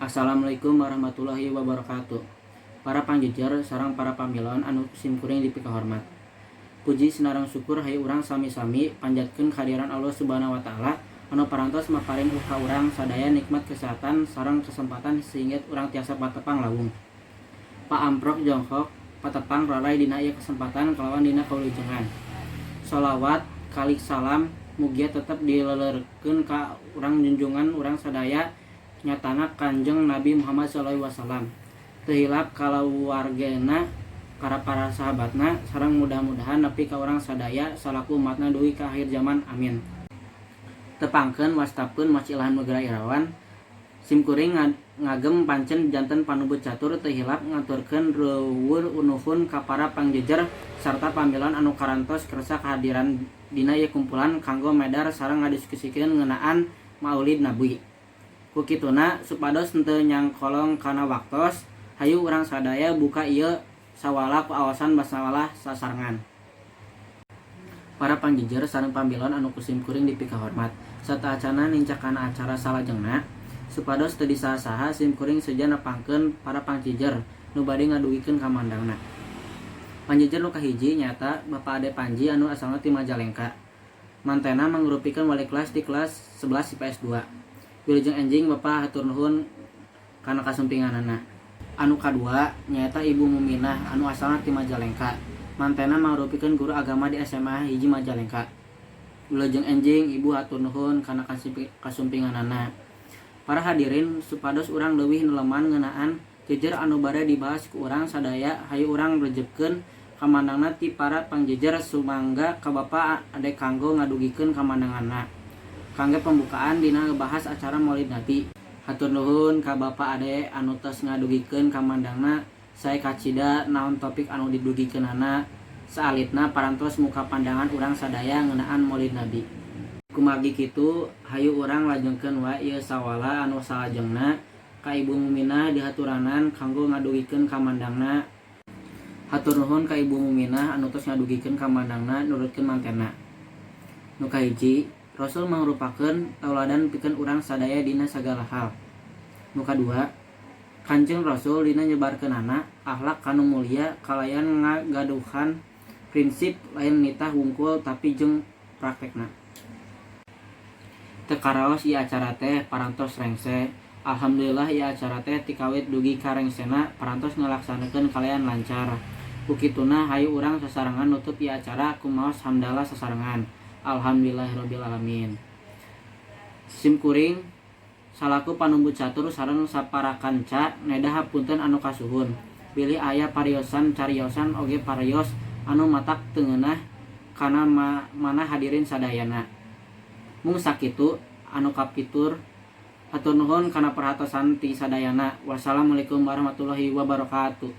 Assalamualaikum warahmatullahi wabarakatuh. Para pangjejer sareng para pamilon anu simkuring dipikahormat. Puji sinareng syukur hayu urang sami-sami panjatkeun kehadiran Allah Subhanahu wa Ta'ala anu parantos maparin ka urang sadaya nikmat kesehatan sareng kesempatan sehingga urang tiasa patepang lawung. Paamprok jongkok patepang ralay dina ieu kesempatan kalawan dina kawilujengan. Sholawat kalih salam mugia tetep dileuleurkeun ka urang junjungan urang sadaya, nyatana Kanjeng Nabi Muhammad sallallahu alaihi wasallam. Teu hilap kalawargana, para sahabatna, sareng mudah-mudahan nepi ka urang sadaya salaku umatna dugi ka akhir zaman, amin. Tepangkeun, wasta pun Mas Ilham Nugra Irawan. Simkuring ngagem pancen janten panumbut catur, teu hilap ngaturkeun reuweur nuhun ka para pangjejer sarta pamilon anu karantos kersa kehadiran dina ieu kumpulan kanggo medar sareng ngadiskusikeun ngeunaan Maulid Nabi. Ku kituna, supados henteu nyangkolong kana waktos, hayu urang sadaya buka ieu sawala ku aosan basmalah sasarengan. Para pangjejer sareng pamilon anu ku simkuring dipikahormat, sateuacanna nincak kana acara salajengna, supados teu disaha-saha, simkuring seja nepangkeun para pangjejer nu bade ngadugikeun kamandangna. Pangjejer nu kahiji nyaeta Bapak Ade Panji anu asalna ti Majalengka. Mantena mangrupikeun wali kelas di kelas 11 IPS 2. Wilujeng enjing, Bapak, hatur nuhun kana kasumpinganana. Anu kadua nyaeta Ibu Muminah anu asalna ti Majalengka. Mantena mangrupikeun guru agama di SMA 1 Majalengka. Wilujeng enjing, Ibu, hatur nuhun kana kasumpinganana. Para hadirin, supados urang leuwih neleman ngeunaan jejer anu bade dibahas ku urang sadaya, hayu urang rejebkeun kamandangna ti para pangjejer. Sumangga ka Bapak Ade kanggo ngadugikeun kamandanganna kangge pembukaan dina ngebahas acara Maulid Nabi. Hatur nuhun ka Bapak Ade anu tos ngadugikeun kamandangna. Sae kacida naon topik anu didugikeunana, saalitna parantos muka pandangan urang sadaya ngeunaan Maulid Nabi. Kumargi kitu, hayu urang lajengkeun wae ieu sawala anu salajengna ka Ibu Muminah, dihaturanan kanggo ngadugikeun kamandangna. Hatur nuhun ka Ibu Muminah anu tos ngadugikeun kamandangna, nurutkeun mantena. Nu kahiji, Rasul mangrupakeun tauladan pikeun urang sadaya dina sagala hal. Nu kadua, Kanjeng Rasul dina nyebarkeunana akhlak anu mulia kalayan ngagaduhan prinsip lain nitah wungkul, tapi jeung praktekna. Teu karaos ieu acara teh parantos rengse. Alhamdulillah, ieu acara teh tikawit dugi ka rengsena parantos ngalaksanakeun kalayan lancar. Ku kituna, hayu urang sasarengan nutup ieu acara ku maos hamdalah sasarengan. Alhamdulillahirabbil alamin. Simkuring salaku panumbut catur sareng saparakanca neda hapunten anu kasuhun bilih aya pariosan, cariosan, oge parios anu matak teu ngeunah kana manah hadirin sadayana. Mung sakitu anu kapitur. Hatur nuhun kana perhatosan ti sadayana. Wassalamualaikum warahmatullahi wabarakatuh.